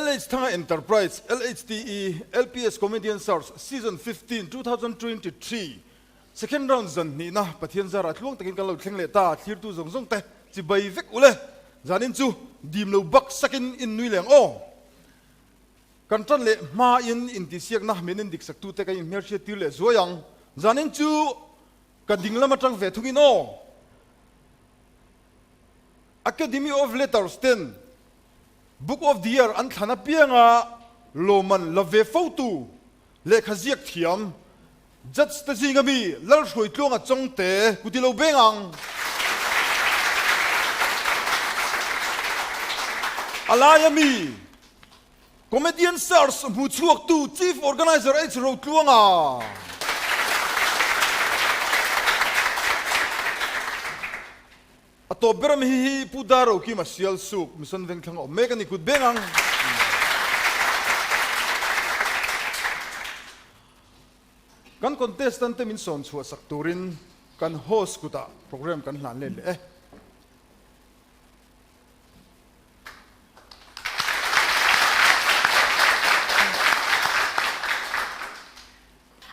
LH Thanga Enterprise, LHTE, LPS Comedian Search Season 15, 2023 Second Round zan hnihna Pathian zarah tluang takin kan lo thleng leh ta, thlirtu zawng zawng te chi bai vek ule, zanin chu dim lo bak sakin in nui leng aw. Kan tan leh hmain intihsiakna min indik saktute kan inhmelhriat tir leh zuai ang, zanin chu ka dinglam atang ve thungin aw. Academy of Letters ten Book of the Year an thlan apianga lawmman la ve fotu lehkha ziak thiam Judge te zinga mi Lalhruaitluanga Chawngte ku ti lo beng ang. A laia mi Comedian Search hmu chhuaktu Chief Organizer H Rotluanga. A tawp ber ami hi hi Pu Daro Kima Sialsuk Mission Vengthlang a awm mek a ni kut beng ang. Kan contestant te min sawn chhuah sak turin kan host kutah program kan hlan let leh e.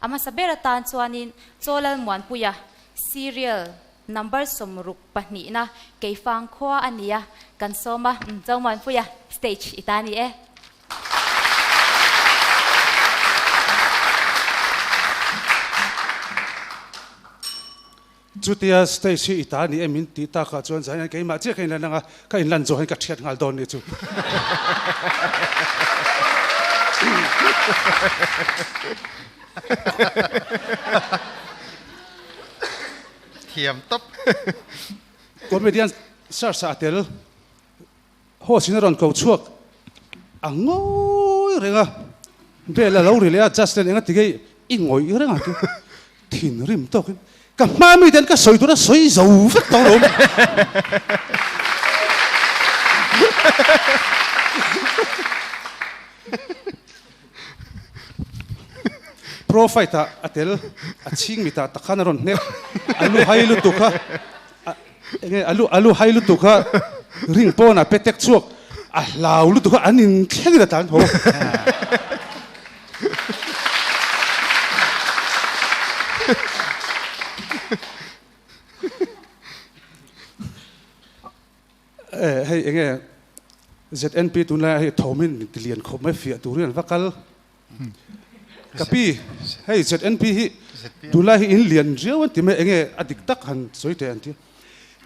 A hmasa ber atan chuanin Chaw Lalmuanpuia serial number 62na Keifang khua a nia kan sawm a, Chaw Muanpuia stage i ta ni e. Chutia stage hi i ta ni em in tih takah chuan zan hian keimah chiah ka inlan anga ka inlan zawh hian ka thiat nghal dawn nih chu. Thiam tawp. Comedian search ah a tel. Host in a rawn ko chhuak a ngawi reng a, bell a lo ri leh a, Justin enga tige i ngawih reng a chu thinrim tawkin ka hma mi ten ka sawi tur a sawi zo vek tawh alawm. Pro fight ah a tel a chhing mitah tak khan a rawn hnek a lu hai lutuk a. Enge a lu a lu hai lutuk kha ring pawn a petek chhuak a hlau lutuk kha an in thleng in a tlan tho. Hei enge ZNP tunlai ah hei thawm in ti lian khawp mai fiah turin an va kal. Ka pi, hei ZNP hi tunlai hi in lian riau an ti mai, enge a dik tak han sawi teh an ti.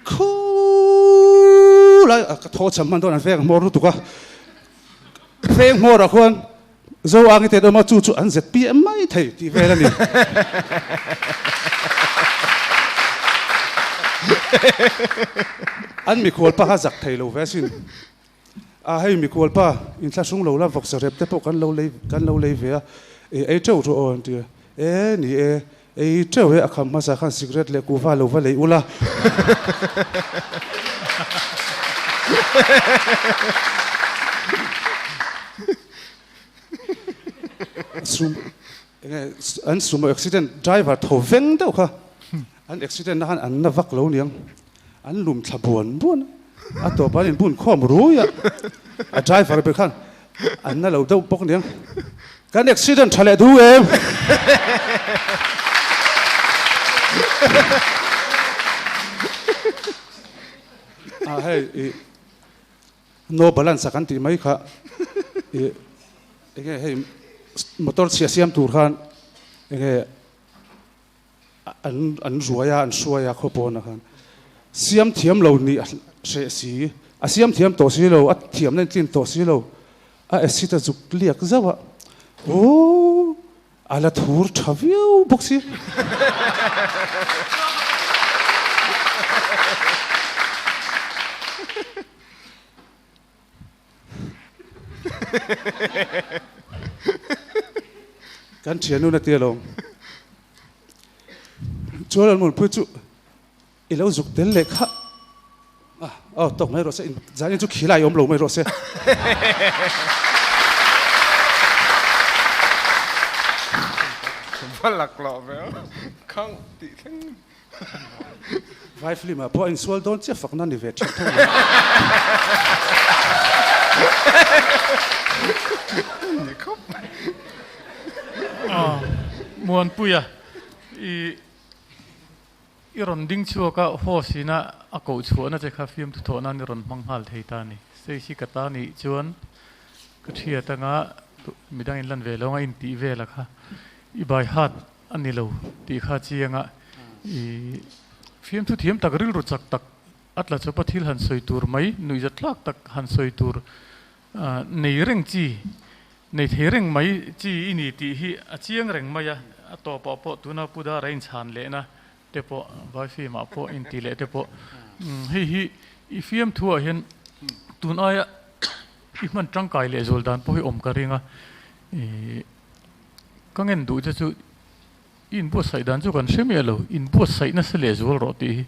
Khulai ka thaw cham hman dawn an veng hmawr lutuk a, veng hmawrah khuan Zo ang i tet awm a, chu chu an ZPM mai thei tih vel a ni. An mikhual pa kha zak thei lo ve asin. A hei mikhual pa inthlahrung lo la vawksa rep te pawh kan lo lei kan lo lei ve a, e ei teuh rawh aw an ti a, e ni e, ei teuh e a kham hmasa khan cigarette leh kuhva lo va lei ula. Sum enge an sumo accident driver tho veng deuh kha an accident na khan an na vak lo niang. An lum thla buan buan a, a tawp an inbun khawm rui a, a driver ber khan an na lo deuh bawk aniang, kan accident tha leh duh em? Ah hei i no balance a kan tih mai kha i enge hei motor chhia siam tur khan enge An an ruai a, an hruai a khaw pawnah khan siam thiam lo nih a hreh si, a siam thiam tawh si lo, a thiamna in tlin tawh si lo, a acid a zuk liak zauh a, aww a la thur tha viau bawk si. Kan thiannu na tia lo. Chuan an munpui chu i lo zuk tel leh kha. Ah, aw tawk mai rawh se, zanin chu khilai awm lo mai rawh se. Va laklawh ve aw, khang tih thleng. Vai film ah pawh a insual dawn chiah fakna ni ve thin thung mai. Muanpuia i i rawn ding chhuak a, host ina a koh chhuahna che kha fiamthu thawh nan i rawn hmang nghal thei ta a ni. Stage hi ka ta nih chuan ka thiat anga midang in lan ve lo anga intih vel a kha i by heart a ni lo tih kha chiang a, i fiamthu thiam tak rilru chak tak a tla chawpa thil han sawi tur mai nuihza tlak tak han sawi tur nei reng chi nei thei reng mai chi i ni tih hi a chiang reng mai a, a tawpah pawh tuna Pu Dara inchhan lehna te pawh vai film ah pawh inti leh te pawh hei hi i fiamthu ah hian tun aia i hman tangkai leh zual dan pawh hi awm ka ring a, ih ka ngen duh che chu i inbuatsaih dan chu kan hre miah lo, inbuatsaih nasa leh zual rawh tih hi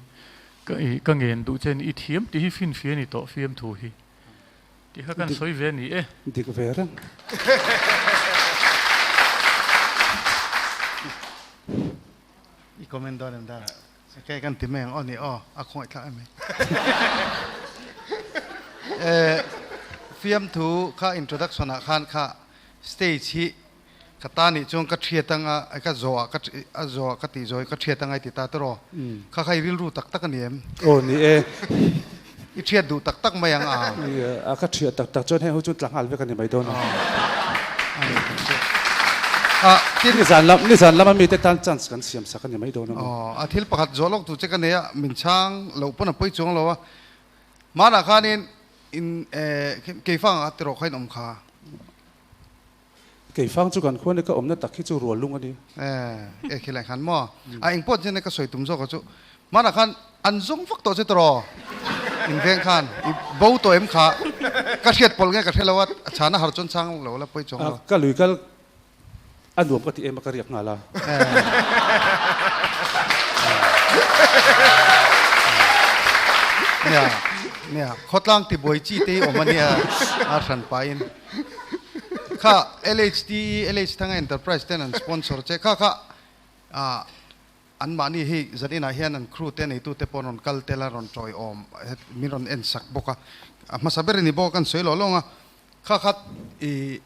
ka ih ka ngen duh che a ni, i thiam tih hi finfia a ni tawh fiamthu hi tih kha kan sawi ve a ni e. Dik ve reng. I comment dawn em dar? Kei kan ti mai ang aw ni aw, a khawngaih thlak em mai. Eh, fiamthu kha introduction ah khan kha stage hi ka ta nih chuan ka thiat anga ka zawh ah ka a zawh ah ka tih zawh hi ka thiat anga i ti ta tawh kha kha i rilru tak tak a ni em? Aw ni e. I thiat duh tak tak mai ang a. A ka thiat tak tak chuan heng ho chu tla nghal vek a ni mai dawn a. A tin nizan lam nizan lama mite tan chance kan siam sak a ni mai dawn a maw. Aw a thil pakhat zawh lawk tur che ka nei a, min chhang loh pawn a pawi chuang lo a. Hmanah khanin in keifang ah tiraw kha in awm kha. Keifang chu kan khuan i ka awmna tak hi chu rual lung a ni. E khilai khan maw? A eng pawh chuan ka sawi tum zawk a chu. Hmanah khan an zawng vak tawh che tawh in veng khan i bo tawh em kha ka hriat pawlh nge ka hre lo a, a chhana har chuan chhang lo la pawi chuang lo. Ka lui kal a nuam ka ti em a ka riak nghal a. Nia nia khawtlang tibuai chi te hi awm a nia a hran pahin. Kha LHTE, LH Thanga Enterprise ten an sponsor che kha kha ah an mahni hei zaninah hian an crew te neitu te pawh an rawn kal tel a rawn tawiawm min rawn en sak bawk a, a hmasa ber a ni bawk a kan sawi lawh lawng a, kha kha ih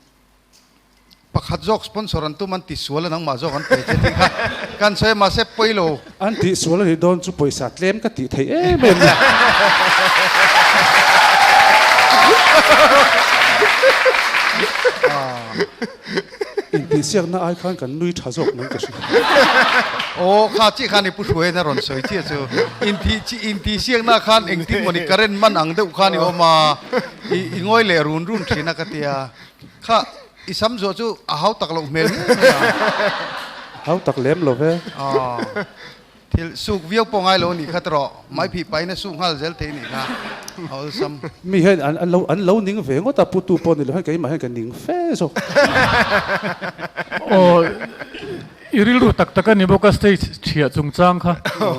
pakhat zawk sponsor an tum an ti sual a nangmah zawk an pe che tih kha kan sawi a mahse pawi lo. An tih sual a nih dawn chu pawisa tlem ka tih theih em em a. Intihsiakna ai khan kan nui tha zawk mai ka hria. Aw kha chiah khan i pu hruaiin a rawn sawi chiah chu intih intihsiakna khan engtin mawni current man ang deuh khan i awm a i ngawi leh run run thin a ka tia. Kha, i sam zawh chu a hau tak loh hmel hle mai a. Hau tak lem lo ve. Aw, thil suk viau pawh ngai lo a nih kha tawh, mai phih pahin a suk nghal zel thei a nih kha, a awlsam. Mi hian an an lo an lo ning ve ngawt a, putu pawh ni lo hian keimah hian ka ning fe zawk. Aw, i rilru tak tak a ni bawk a stage thiah chungchang kha,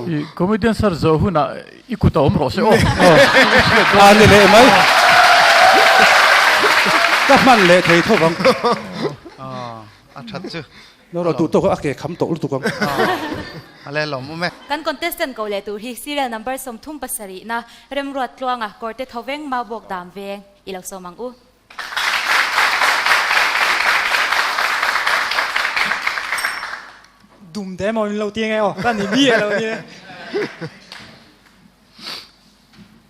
i comedian sar zawh hunah I kut a awm rawh se aw. A ni leh mai. Ka hman leh thei tho vang. A that chu. No rawh duh tawk a ke kham tawh lutuk ang. A le lawm awm e. Kan contestant ko leh tur hi serial number 37 na Remruat Tluanga Kawrte Thoveng Maubawk Dam Veng i lo sawm ang u. Dum te maw in lo ti nge aw ka ni mi lo ni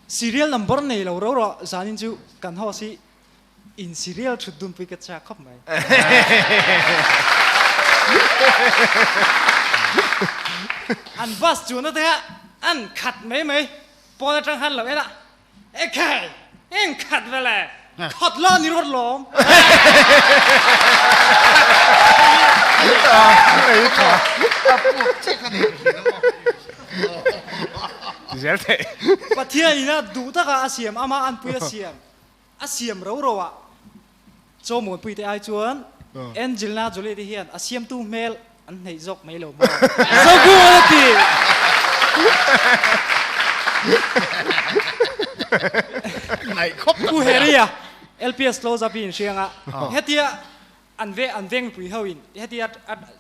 Serial number nei lo ro ro zanin chu kan host hi in serial thut dun pui ka chak khawp mai. An bus chuan te kha an khat mai mai pawn atang khan lo en a Ekhai! Eng khat ve le! Khat la ni rawt lawm! Pathian in a duh takah a siam, amah anpui a siam, a siam ro ro ah chaw muanpui te ai chuan Angelina Jolie te hian a siamtu hmel an hneih zawk mai lo maw? Zogu a ti! Pu Harry-a LPS close up hi in hriang a, hetia an ve an veng mipui ho in hetia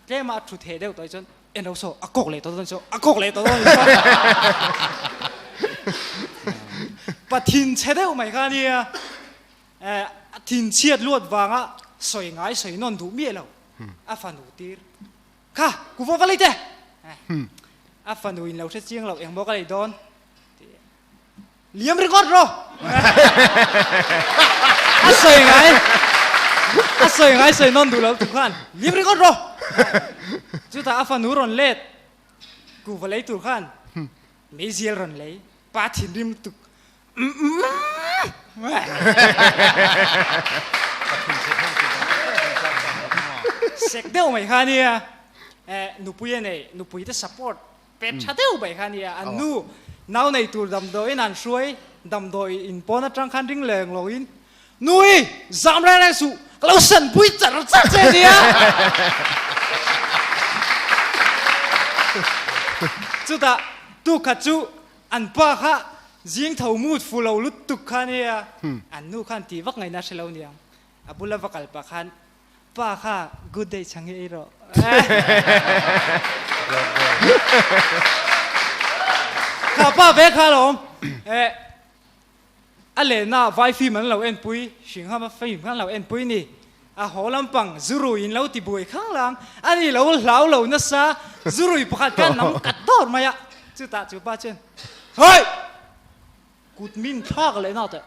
tlema a thu theh deuh tawh hi chuan en lo saw a kawk leh tawh dawn saw a kawk leh tawh dawn saw Pathin chhe deuh mai kha nia a thinchhiat luat vanga sawi ngai sawi nawn duh miah lo a fanu tir. Kha, kuva va lei teh! A fanu in lo hre chiang lo engmaw ka lei dawn? Liam ringawt rawh! A sawi ngai, a sawi ngai sawi nawn duh lo tu khan liam ringawt rawh! Chutah a fanu rawn let kuva lei tur khan meizial rawn lei, pa thinrim lutuk Sek deuh mai kha ania, nupui a nei, nupui te support pet tha deuh mai kha ania, an nu nau nei tur damdawiin an hruai, damdawi in pawn atang khan ring leng loin, Nui, zam reng reng suh, ka lo sanpui char char che ania. Chutah tukhat chu An pa kha zing tho mut fu lo lutuk kha nia, an nu khan tih vak ngaihna hre lo niang. A bula va kal pah khan, Pa kha good day chang hi ei rawh. Kha pa ve kha alawm. A lehna vai film an lo enpui, Singhama film kha an lo enpui ni. A haw lampang zurui in lo ti buai khang lang, a ni lo hlau lo nasa, zurui pakhat khan nam kat dawr mai a, chutah chu pa chuan, Hoi! Kut min thlak leh na teh,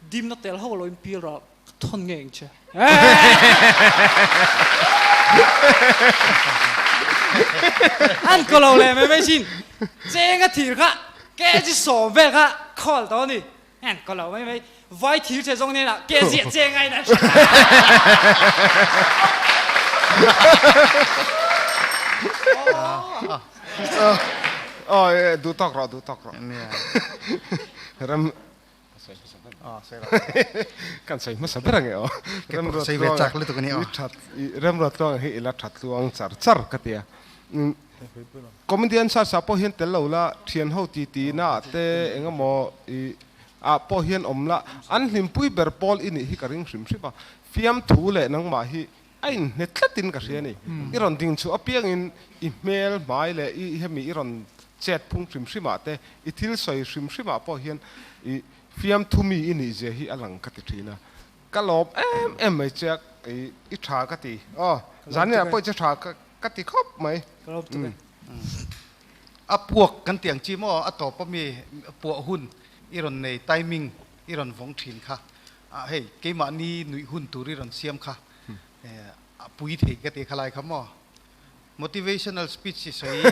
dimna tel ho lo in pil rawh, ka thawn ngei ang che. An ko lo leh mai mai sin, cheng a thir kha kg 10 vel kha khawl tawh a ni. An ko lo mai mai, vai thir che zawng nen ah ke ziah che ngai na hria. Aw duh tawk rawh duh tawk rawh. Ram Kan sawi hmasa ber ange aw. Sawi ve chak lutuk a ni aw. Remruat tluang hi ila that tluang char char ka ti a. Comedian search ah pawh hian tel lo la, thian ho ti ti na ah te eng emaw i ah pawh hian awm la, an hlimpui ber pawl i nih hi ka ring hrim hrim a. Fiamthu leh nangmah hi a inhne tlatin ka hria a ni. I rawn ding chhuah apiangin i hmel hmai leh i hemi i rawn chet phung hrim hrimah te, i thil sawi hrim hrimah pawh hian i fiamthu mi i nih zia hi a lang ka ti thin a. Ka lawm em em mai che a, i tha ka ti. Aw, zaninah pawh i che tha ka ti khawp mai. Ka lawm tuk e. A puak kan tih ang chi maw, a tawp ami puah hun i rawn nei, timing i rawn vawng thin kha. Hei, keimahni nuih hun tur i rawn siam kha. A pui thei ka ti khalai kha maw? Motivational speech i sawi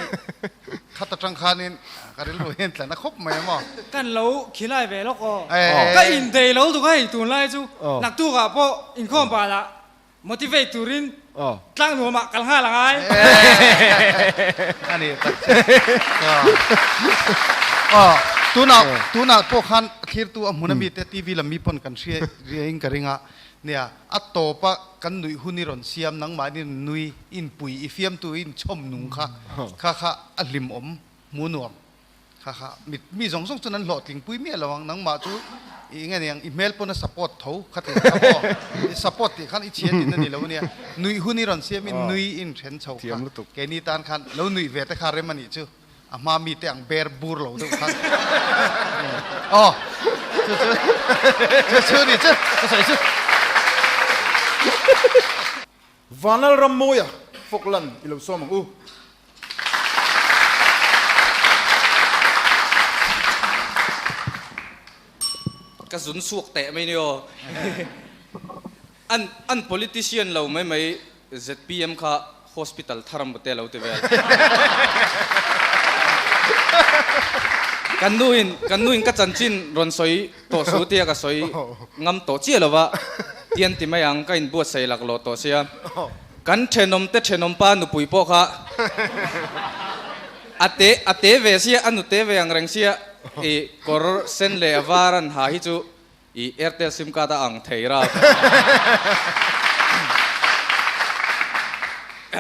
khat atang khanin ka rilru hian tlan a khawp mai a maw? Kan lo khilai ve lawk aw. Ka indei lo tuk a hei tunlai chu naktukah pawh inkhawm banah motivate turin tlang nuamah kal nghal a ngai. A ni tak che. Aw tunah tunah pawh khan thlirtu a hmun ami te TV lam mi pawn kan hria riain ka ring a nia. A tawpa kan nuih hun i rawn siam, nangmahni nui inpui i fiamtu i inchhawm nung kha, kha kha a hlimawm, hmu nuam. Kha kha mi mi zawng zawng chuan an hlawhtlingpui miah lo ang, nangmah chu i eng aniang, i hmel pawn a support tho kha ti kha maw? I support tih khan i chhiat in a ni lo ania, nuih hun i rawn siam in nui in then chho kha, keini tan khan lo nuih ve te kha rem a nih chu. A hma mi te ang ber bur lo deuh khan aw chu chu chu chu ni chu ka sawi chu. Vanlal Rammawia Falkland i lo sawm ang u. Ka zun chhuak teh mai ni aw. An an politician lo mai mai ZPM kha hospital thar maw te lo ti vel. Kan nu in kan nu in ka chanchin rawn sawi tawh su tia ka sawi ngam tawh chiah lo va, tian ti mai ang ka in buatsaih lak lawh tawh sia. Kan thenawm te thenawm pa nupui pawh kha a te a te ve sia a nute ve ang reng sia i kawr sen leh a var an ha hi chu I Airtel sim card a ang thei ra.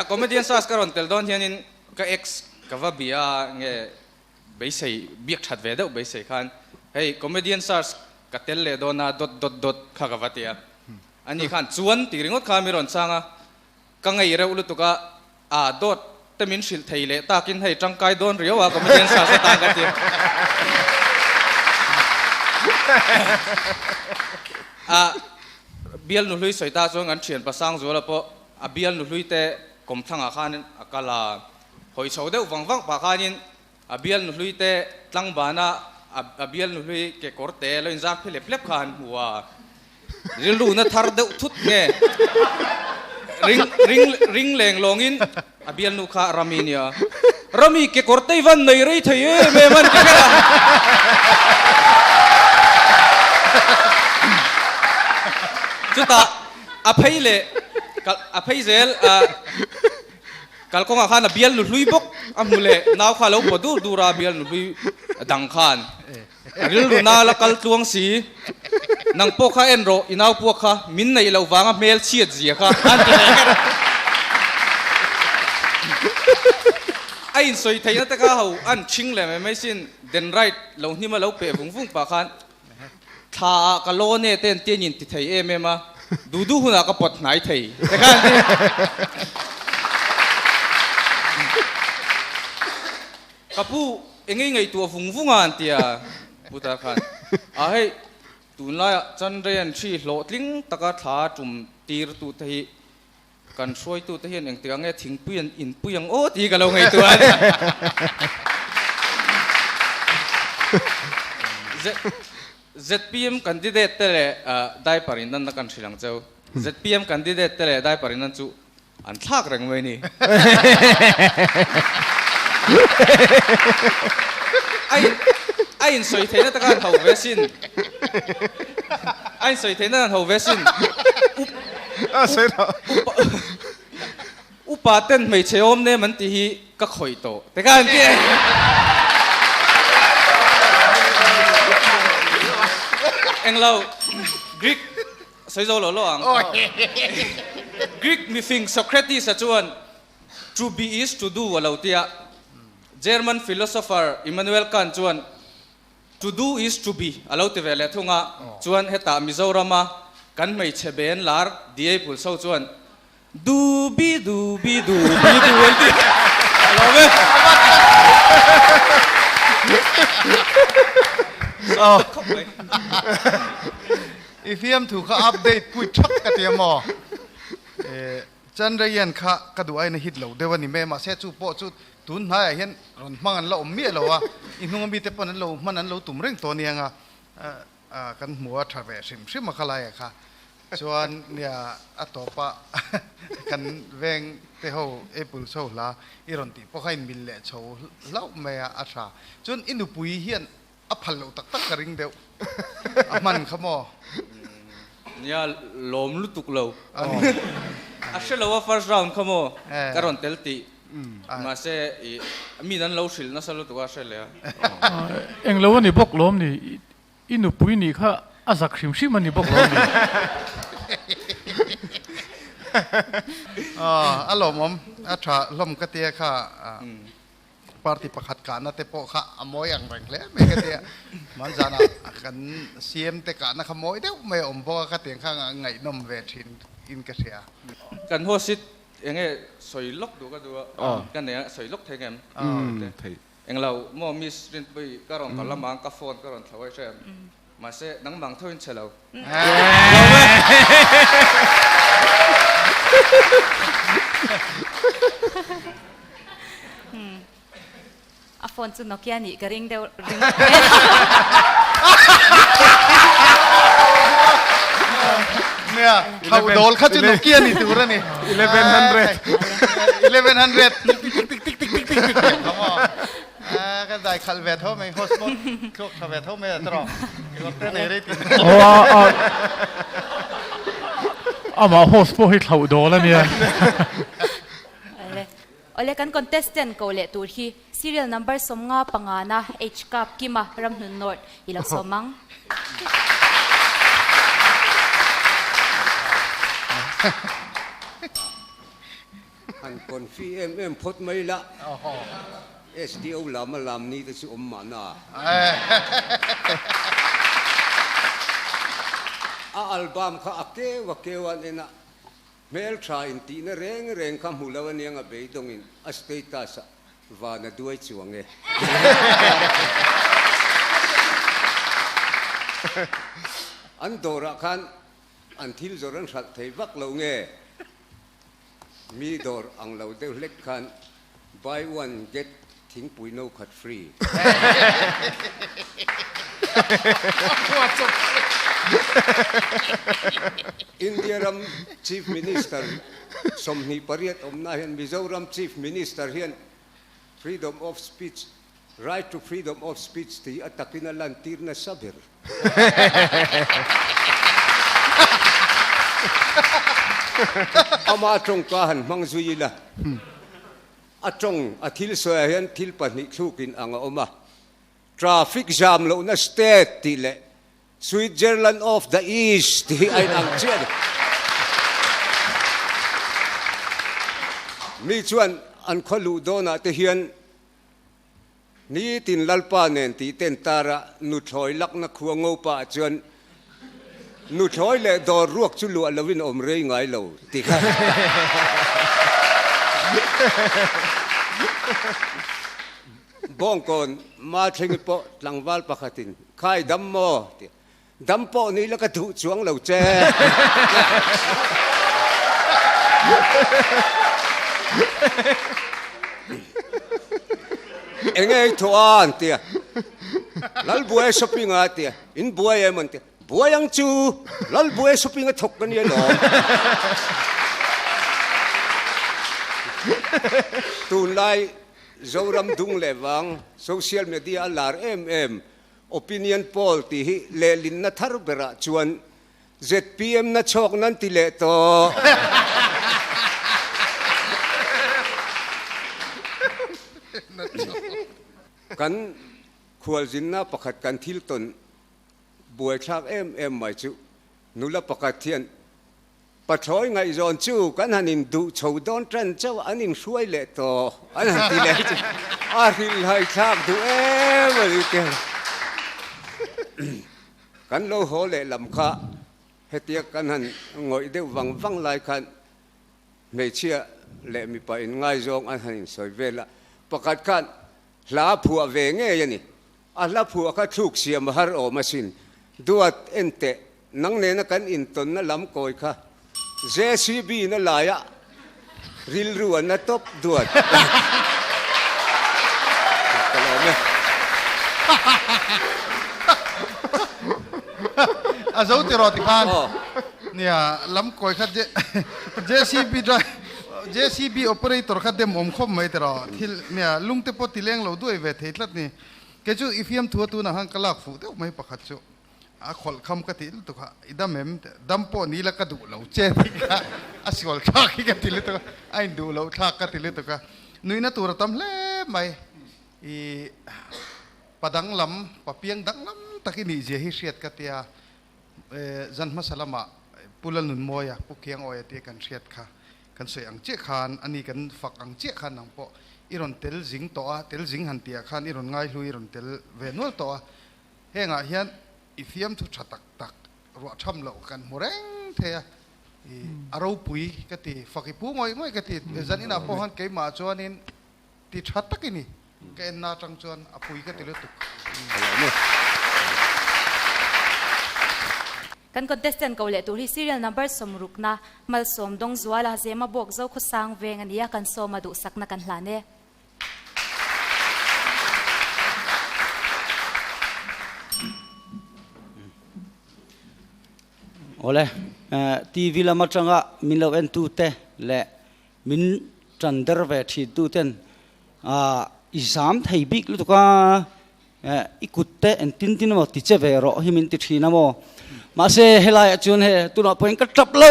Comedian search ka rawn tel dawn hianin ka ex ka va bia nge beisei biak that ve deuh beisei khan hei comedian search ka tel leh dawn a dot dot dot kha ka va ti a. Ani khan chuan tih ringawt kha mi rawn chang a, ka ngei reuh lutuk a, aa dawt te min hrilh thei leh takin hei tangkai dawn riau a comedian search atan ka ti a. Bial nuhlui sawi ta chuan kan thian pasang zuala pawh a bial nuhlui te. Kawmthlangah khan a kal a, hawi chho deuh vang vang pah khanin a bial nuhlui te tlangbana a bial nuhlui kekawr te lo inzar phi lep lep kha an hmu a, rilru na thar deuh thut nge ring ring ring leng lawngin a bial nu kha Rami nia, Rami kekawr te i van nei rei thei em em a ni ti kher a. Chutah A phei leh kal a phei zel a kalkawngah khan a bial nu hlui bawk a hmu leh nau kha a lo paw dur dur a bial nu hlui dang khan a rilru na la kal tluang si nang pawh kha en rawh i nau puak kha min neih loh vanga hmel chhiat zia kha an ti leh kher a insawi theihna te kha ho an ṭhing leh mai mai sin den right lo hnima lo peh vung vung pah khan Thla ah ka lawn e te an ti a nin ti thei em em a, duh duh hunah ka pawt hnai thei te kha an ti. Ka pu engei ngaihtuah vung vung a an ti a, Pu Tar khan a hei tunlaiah Chandrayaan hri hlawhtling taka thla tum tir tute hi Kan hruaitute hian engtikah nge thingpui an inpui ang aw tih hi ka lo ngaihtuah a ni. ZPM candidate te leh diaper in anna kan hrilh ang cheu. ZPM candidate te leh diaper in an chu an thlak reng mai ni. A insawi theihna taka an ho ve sin. A insawi theihna an ho ve sin. Upa ten hmeichhe awm nem an tih hi ka khawih tawh te kha an ti e. Englo Greek sawi zo lo lo ang. Greek mifing Socrates-a chuan To be is to do a lo ti a. German philosopher Immanuel Kant chuan To do is to be a lo ti ve leh thung a, chuan hetah Mizorama kan hmeichhe ben lar DA Pulso chuan Do be do be do be do an ti a lawm e. Sawi khawp mai. I fiamthu kha update pui thak ka ti a maw? Chandrayaan kha ka duh aiin a hit lo deuh a ni mai a, mahse chu pawh chu tun hnaiah hian rawn hmang an la awm miah lo a, i hnunga mite pawn an lo hman an lo tum reng tawh aniang a, kan hmu a tha ve hrim hrim a khalaiah kha chuan nia a tawpa kan veng te ho Apple chho hla i rawn tih pawh kha inmil leh chho hlauh mai a, a tha. Chuan i nupui hian A phal loh tak tak ka ring deuh. A hman kha maw? Nia, lawm lutuk lo. A hre lo a first round kha maw? Ka rawn tel tih. Mahse, i min an lo hrilh nasa lutuk a hre leh a. Eng lo a ni bawk lawm ni? I nupui nih kha a zak hrim hrim a ni bawk lawm ni? A lawmawm, a tha hlawm ka tia kha. Party pakhat kahna te pawh kha a mawi ang reng hle mai ka tia. Hmanzanah kan CM te kahna kha mawi deuh mai a awm bawk a, khatiang kha ngaihnawm ve thin in ka hria. Kan host enge sawi lawk duh ka duh a, ka nei a, sawi lawk thei ngem? Thei. Englo maw Miss Rinpuii ka rawn kal lamang ka phone ka rawn thlo a i hre em? Mahse nangmang tho in che lo. A phone chu Nokia nih ka ring deuh ring. Nia, thau dawl kha chu Nokia ni tur a ni. 1100. 1100. Tik tik tik tik tik tik tik tik. Come on. Ka zai khalh ve tho mai, host pawh thluak tha ve tho mai a tawrh. Kekawr te nei rei tih. Amah host pawh hi thlauh dawl a nia. Awle. Awle kan contestant ko leh tur hi serial number 50 pangana H Kap Kima Ramhnun North i lo sawm ang. Han confi em em phawt mai la, SDO lam a lam ni te chu awm mahna. A album kha a keu a keu an en a, hmeltha intihna reng reng kha hmu lo aniang a beidawngin a status ah van a duai chuang e. An dawrah khan an thil zawrh an hralh thei vak lo nge? Mi dawr ang lo deuh hlek khan buy one get thingpui no khat free. India ram Chief Minister 28 awmna hian Mizoram Chief Minister hian Freedom of Speech, Right to Freedom of Speech tih a takin a lantir nasa ber. Ama tawngka han hmang zui ila, a tawng a thil sawiah hian thil pahnih thlukin ang a awm a, Traffic jam lohna state tih leh Switzerland of the East tih hi a inang chiah a ni. Mi chuan an khaw luh dawnah te hian nitin Lalpa nen tih ten tar a, nuthlawi lakna khua ngopa ah chuan nuthlawi leh dawr ruak chu luah loin awm rei ngai lo tih kha Bawngkawn Mathlengi pawh tlangval pakhatin Khai dam maw? ti a. Dam pawh ni la ka duh chuang lo che. Enge i thawh a? an ti a. Lalbuai shopping a ti a. In buai em? an ti a. Buai ang chu, Lalbuai shopping a thawk ka nia lawm. Tunlai Zoram dung leh vang social media a lar em em, opinion poll tih hi lehlinna thar berah chuan zpm na chhawk nan ti leh tawh. Kan khualzinna pakhat kan thil tawn buaithlak em em mai chu nula pakhat hian Pathlawi ngaihzawn chu kan han induh chho dawn tan chauh an inhruai leh tawh an han ti leh chu a hrilhhai thlak duh em a ni te. Kan lo haw leh lam kha hetia kan han ngawih deuh vang vang lai khan hmeichhia leh mipa inngaizawng an han insawi vel a, pakhat khan hla phuah ve ngei a ni. A hla phuah kha thluk siam a har awm asin. Duat en teh, nang nena kan intawnna lam kawi kha JCB na laia rilru a na tawp duat. Ka lawm e. A zo ti rawh ti khan. Nia, lam kawi kha JCB driver JCB operator kha dem awm khawp mai ti rawh. Thil nia, lungte pawh ti leng lo duai ve thei tlat ni. Kei chu i fiamthu a tunah khan ka lak fuh deuh mai pakhat chu a khawlh kham ka ti lutuk a, i dam em? Dam pawh ni la ka duh lo che tih kha a sual thlak hi ka ti lutuk a, a induh loh thlak ka ti lutuk a, nuihna tur a tam hle mai. I pa danglam, pa piang danglam tak i nihzia hi hriat ka tia, zan hmasa lamah Pu Lalnunmawia, Pu Khiangawia tia kan hriat kha Kan sawi ang chiah khan, ani kan fak ang chiah khan nang pawh i rawn tel zing tawh a, tel zing han tihah khan i rawn ngaihlu i rawn tel ve nual tawh a. Hengah hian i fiamthu tha tak tak ruah tham loh kan hmu reng thei a, i a ropui ka ti, fak i pu ngawih ngawih ka ti. Zan inah pawh khan keimah chuanin ti tha tak i ni, ka enna atang chuan a pui ka ti lutuk. Kan contestant ko leh tur hi serial number sawmrukna Malsawm Dawngzuala Zema Bawk Zokhawsang veng a ni a, kan sawma duhsakna kan hlan e. Awle, TV lam atanga min lo entute leh Min tan der ve thin tu ten i zam thei bik lutuk a, i kut te eng tin tin emaw ti che ve rawh hi min ti thin a maw. Mahse helaiah chuan he tunah pawhin ka tap lo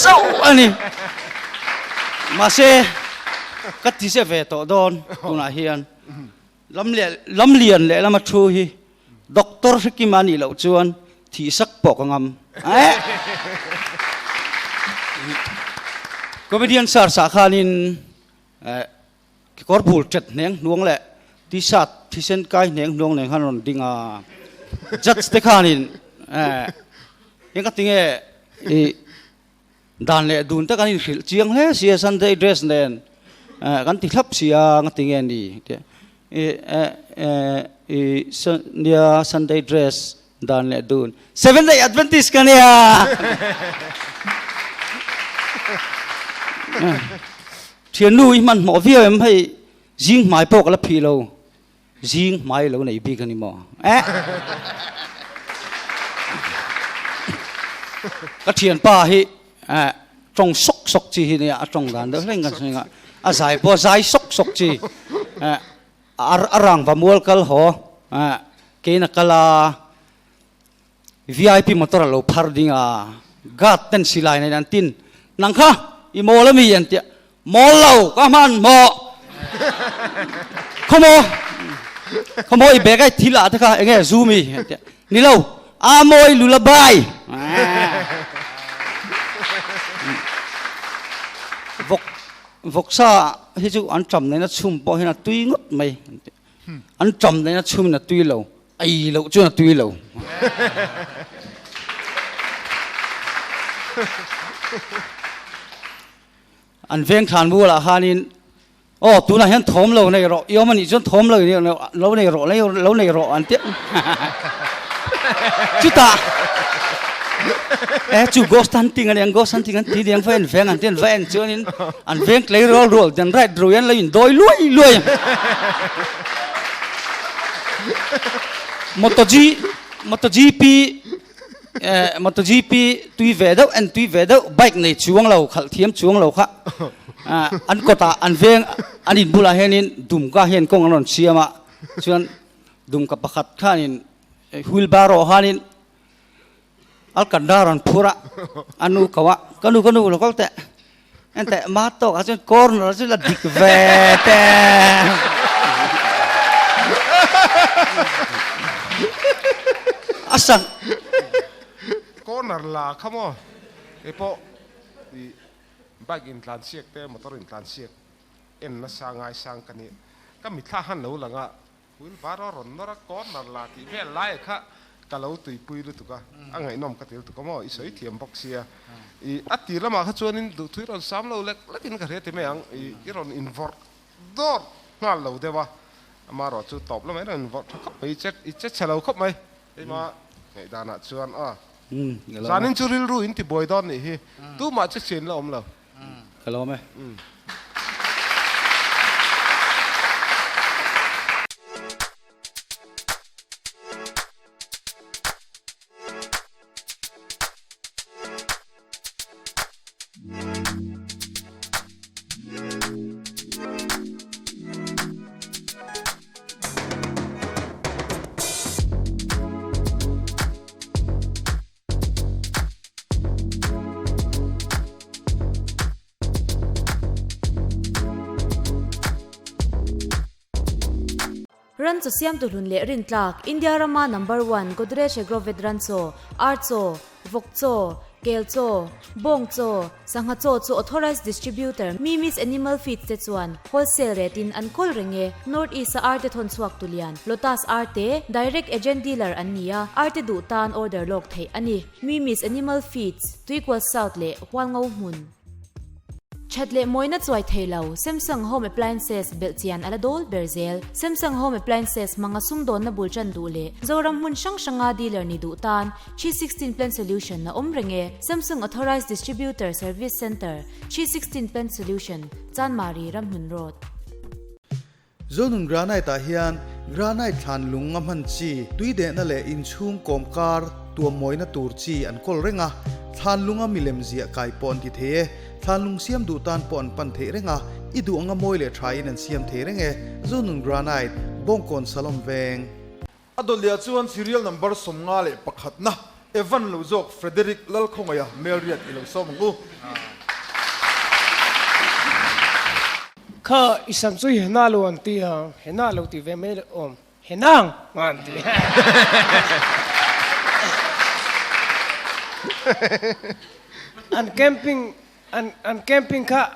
chauh a ni. Mahse ka ti che ve tawh dawn tunah hian lam leh lam lian leh lama thu hi Doctor Hrikima nih loh chuan thihsak pawh ka ngam. Comedian Search ah khanin kekawr bul ṭet hneng hnuang leh t-shirt thisen kai hneng hnuang nen khan rawn ding a. Judge te khanin eng ka ti nge i dan leh dun te kan inhrilh chiang hle sia Sunday dress nen kan ti thlap sia nga ti nge ni i nia Sunday dress Dan leh dun. Seventh Day Adventist ka nia! Thiannu i hmanhmawh viau em hei zing hmai pawh ka la phih lo. Zing hmai lo nei bik a ni maw? Eh! Ka thianpa hi eh tawng sawk sawk chi hi nia a tawng dan deuh hleng kan sawi a, a zai pawh a zai sawk sawk chi. Eh a rang va mual kal haw eh kein a kal a, VIP motor a lo phar ding a, guard ten silai nen an tin, Nang kha i mawl a mi? an ti a, Mawl lo, ka hmanhmawh. Khawmaw, khawmaw i bag a i thil ah te kha enge zu mi? an ti a, Ni lo, a mawi lullaby. Vawk, vawksa hi chu an ṭam nen a chhum pawh hian a tui ngawt mai an ti a, an ṭam nen a chhumin a tui lo. Ei loh chuan a tui lo. An veng thlan bulah khanin aw tunah hian thawm lo nei rawh i awm anih chuan thawm lo lo nei rawh lo nei rawh an tia. Chutah e chu ghost hunting aniang ghost hunting an ti aniang va en veng an ti an va en chuanin an veng tleirawl rual den right ruai an lo indawi luai luai. Moto G Moto GP eh Moto GP tui ve deuh en tui ve deuh bike nei chuang lo khalh thiam chuang lo kha ah an kawtah an veng an in bulah hianin dumka hian kawng an rawn siam a chuan dumka pakhat khanin wheelbarrow khanin Alkanda rawn phur a, a nu ko a, ka nu ka nu lo kal teh, enteh ma tawk ah chuan corner chu la dik ve te. A sang. Corner la kha maw, kei pawh i bike in tlan siak te motor in tlan siak en nasa ngaisang ka ni, ka mitthla han lo lang a, Wheelbarrow rawn nawr a, corner la tih vel lai kha ka lo tuipui lutuk a, a ngaihnawm ka ti lutuk a maw, i sawi thiam bawk sia. I a tir lamah kha chuanin duhthui rawn sam lo lek lekin ka hria ti mai ang, i i rawn invawrh dawr nghal lo deuh a, amaherawh chu tawp lamah i rawn invawrh tha khawp mai, i che i che chhe lo khawp mai, keimah ngaihdanah chuan aw. Zanin chu rilru in tibuai dawn nih hi, tumah che chhian la awm lo. Ka lawm e. Ran chaw siamtu hlun leh rintlak, India rama number one Godrej Agrovet ran chaw, ar chaw, vawk chaw, kel chaw, bawng chaw, sangha chaw chu authorised distributor Mimi's Animal Feeds te chuan wholesale rate in an kawl reng e. North East a arte thawn chhuak tu lian, Lotus arte, direct agent dealer an ni a, arte duh tan order lawk theih a ni. Mimi's Animal Feeds, Tuikual South leh Hualngo hmun. That leh mawina chuai thei lo, Samsung Home Appliances belh chian a la dawl ber zel. Samsung Home Appliances hmanga sumdawnna bul tan duh leh Zoram hmun hrang hranga dealer ni duh tan 316 Plant Solution a awm reng e. Samsung Authorized Distributor Service Centre, 316 Plant Solution, Chanmari, Ramhlun Road. Zonun Granite ah hian granite thlan lung a hman chi, tui dehna leh inchhung kawm kar tuam mawina tur chi an kawl reng a, thlan lunga milem ziah kai pawh an ti thei e, thlan lung siam duh tan pawh an pan theih reng a, i duh anga mawi leh tha in an siam thei reng e, Zonun Granite, Bawngkawn Salom Veng. A dawlhliah chuan serial number 51 na Evan lo zawk Frederick Lalkhawngaia Melriat i lo sawm ang u. Kha i sam chu hena lo an ti a, hena lo ti ve mai awm, henang an ti. An camping an camping kha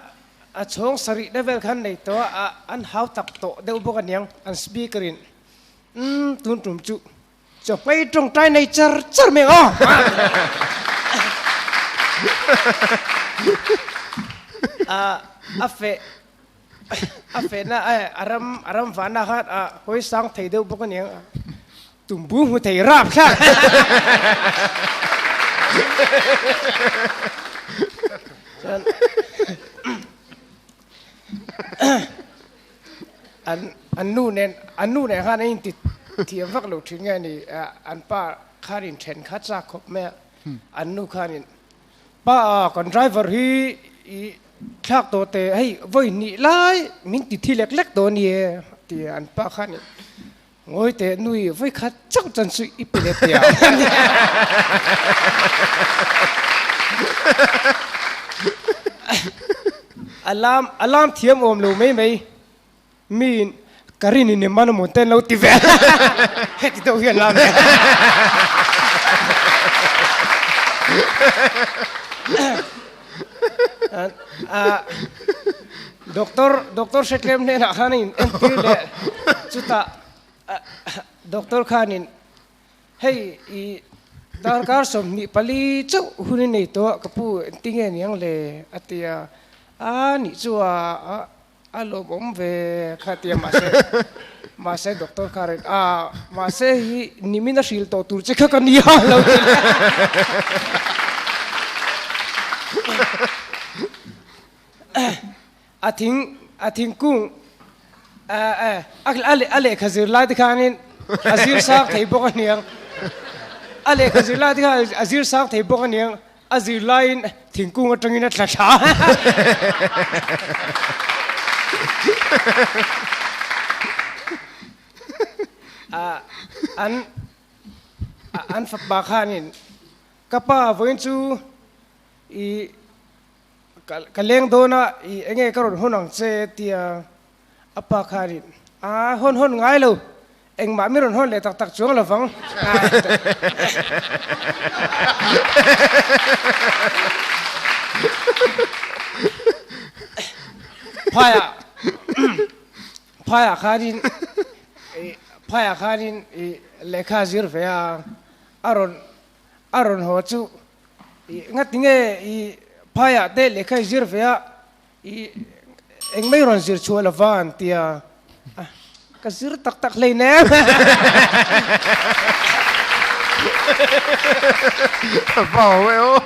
a chhawng sarih level khan nei tawh a, an hau tak tawh deuh bawk aniang an speaker in. Umm tun tum chu chawhmei tawngtai nei char char mai ang aw. A feh a fehna a ram a ram vahna khan a hawi sang thei deuh bawk aniang a tumbu hmu thei rap thlak. Chuan. An an nu nen an nu nen khan an inti thiam vak lo thin nge ni an pa khan in then kha chak khawp mai a an nu khanin pa kan driver hi i thlak tawh teh hei vawi hnih lai min ti thi lek lek tawh a ni e ti an pa khanin Ngawi teh nui vawi khat chauh chan chu i pe leh teh ang. A lam a lam thiam awm lo mai mai miin ka rin in man amawn te an lo ti ve heti deuh hian lam ve. Doctor doctor hretlem hnenah khan a in entir leh chutah doctor khanin hei i darkar 24 chauh hun i nei tawh a ka pu engtinge niang le a ti a a nih chu a A lawmawm ve kha tia mahse mahse doctor kha rawn a mahse hi nimin a hril tawh tur che kha ka nia lo ti leh. A thing a thingkung a a lehkha zir lai te khanin a zir sang thei bawk aniang a lehkha zir lai te khan a zir sang thei bawk aniang A zir laiin thingkung atangin a tla thla. An an fapa khanin ka pa vawiin chu i ka leng dawn a i enge ka rawn hawn ang che tia A pa khanin, A hawn hawn ngai lo, engmah mi rawn hawn leh tak tak chuang lo vang. Phaiah phaiah khanin phaiah khanin i lehkha a zir ve a, a rawn a rawn haw chu i ngatinge i phaiah te lehkha i zir ve a, I eng mai rawn zir chhuah lova an ti a, ka zir tak tak hlein em. Wow e aw.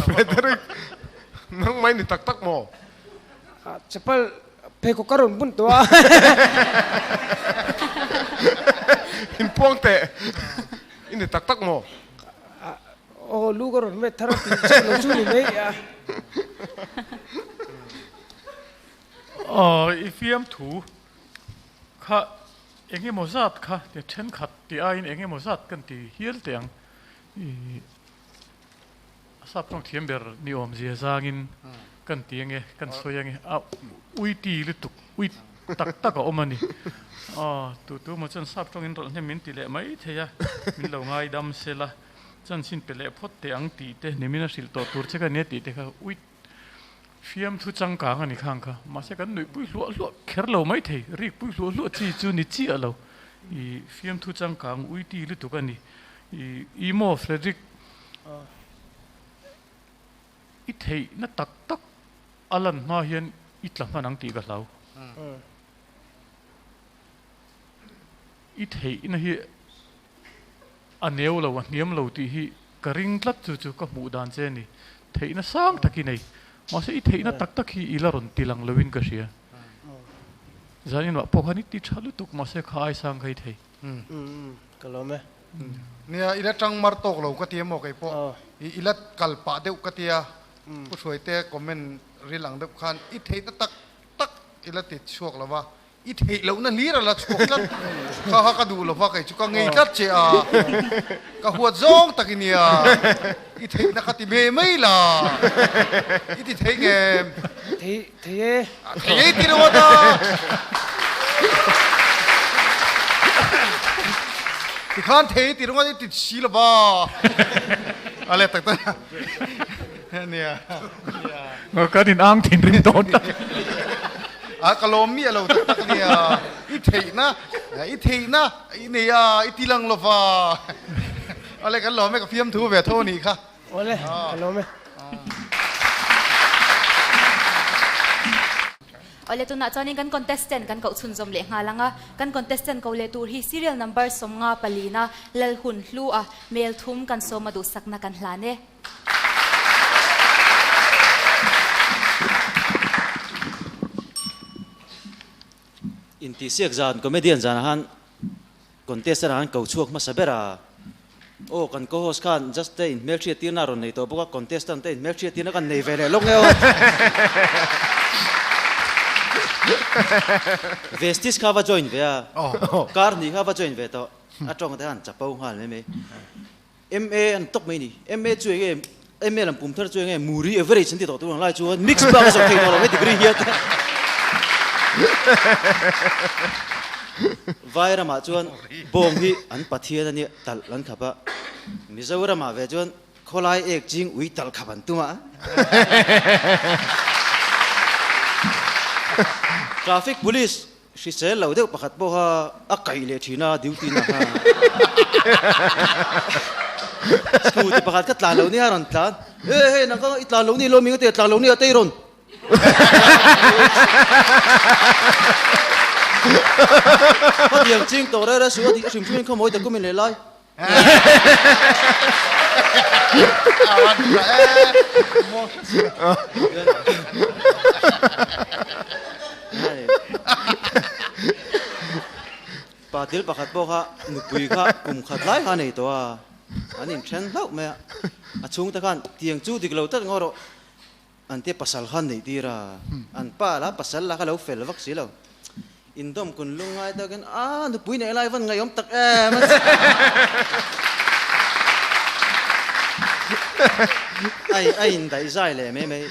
Frederick, nang mai ni tak tak maw? Chapal pheikhawk ka rawn bun tawh a. Inpuang teh, i ni tak tak maw? Aw lu ka rawn met thar a tih chiah lo chu ni mai a. Aw i fiamthu kha eng emaw zat kha ti thenkhat tih aiin eng emaw zat kan ti hial teh ang. I a sap tawng thiam ber ni awmzia zangin kan ti ange kan sawi ange a ui ti lutuk ui tak tak a awm a ni. Aw tu tu maw chuan sap tawngin rawlh hnem min ti leh mai thei a min lo ngaidam sela. Chanchin pe leh phawt teh ang tih te, nimin a hrilh tawh tur che ka nia tih te kha uit fiamthu changkang a ni khang kha. Mahse kan nuihpui hluah hluah kher lo mai thei, rikpui hluah hluah chi chu ni chiah lo. I fiamthu changkang uiti lutuk a ni. I i maw Frederick i theihna tak tak a lan hma hian i tla hman ang tih ka hlau. I theihna hi A neu lo, a hniam lo tih hi ka ring tlat chu chu ka hmuh dan che a ni. Theihna sang tak i nei. Mahse i theihna tak tak hi i la rawn ti lang loin ka hria. Zaninah pawh khan i ti tha lutuk mahse kha ai sang kha i thei. Ka lawm e. Nia, i la tang mar tawk lo ka ti emaw kei pawh. I la kal pah deuh ka tia. Pu Hruaite comment ril ang deuh khan i theihna tak tak i la ti chhuak lo va. I theih lohna hlir a la chhuak tlat. Kha kha ka duh lova kei chu ka ngei tlat che a, ka huat zawng tak i nia. I theihna kha ti ve mai la, i ti thei ngem? Thei, thei e. Thei e ti ringawt a. Tikhan thei ti ringawt i ti si lova. A let tak tak a nia. Kan in ang thinrim dawn tak. A ka lawm miah lo tak tak nia. I theihna, i theihna i nei a, i ti lang lova. Awle kan lawm e, ka fiamthu ve tho a nih kha. Awle, ka lawm e. Awle tunah chuanin kan contestant kan koh chhunzawm leh nghal ang a, kan contestant ko leh tur hi serial number 50 palina Lalhun Hlu a mel thum kan sawma duhsakna kan hlan e. Intihsiak zan comedian zanah khan contestant ah khan ko chhuak hmasa ber a. Aw kan co-host khan just te in hmelhriat tirna a rawn nei tawh bawk a, contestant te in hmelhriat tirna kan nei ve leh lawk nge aw. Vestige kha va join ve a, kar hnih kha va join ve tawh, a tawng te khan chapo nghal mai mai. MA an tawk mai ni, MA chu enge MA lam pum thar chu enge Muri average an ti tawh tur ang lai chuan mix bak a zawh thei tawh lo he degree hian Vai ramah chuan bawng hi an pathian a nia talh an khap a, Mizoramah ve chuan khawlai ek ching ui talh khap an tum a. Traffic police Hrisel lo deuh pakhat pawha a kaih leh thin a duty na kha. Scooty pakhat kha tlan lo ni a rawn tlan. He hei nang kha i tlan lo ni lo mi ngate tlan lo ni a tei rawn. Khatiang ching tawh reh reh suh a tih hrim hrim in khawmawi document leh lai. Pa thil pakhat pawh kha nupui kha kum khat lai kha a nei tawh a, an inthen hlauh mai a, a chhungte khan tiang chu dik lo tlat ngaw rawh An te pasal kha an neih tir a, an pa la pasal la kha lo fel vak si lo. Indawm kun lung ngai takin a nupui neih lai van ngaihawm tak em a ti. Ai a indaih zai leh mai mai.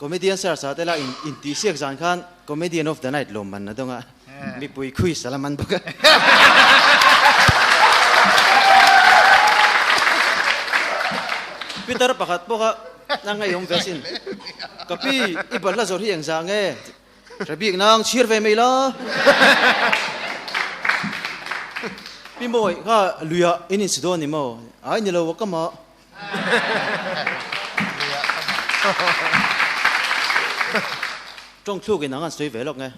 Comedian search ah te la intihsiak zan khan Comedian of the night lawmman a dawng a, mipui quiz a la man bawk a. Peter pakhat pawh kha a ngaihawm ve asin. Ka pi, i balhla zawrh hi engzah nge? Hre bik nang chhiar ve mai la. Pi Mawi, kha luiah in insi dawn ni maw? Ai ni lo a ka mah. Tawng thluk in ang an sawi ve lawk nge.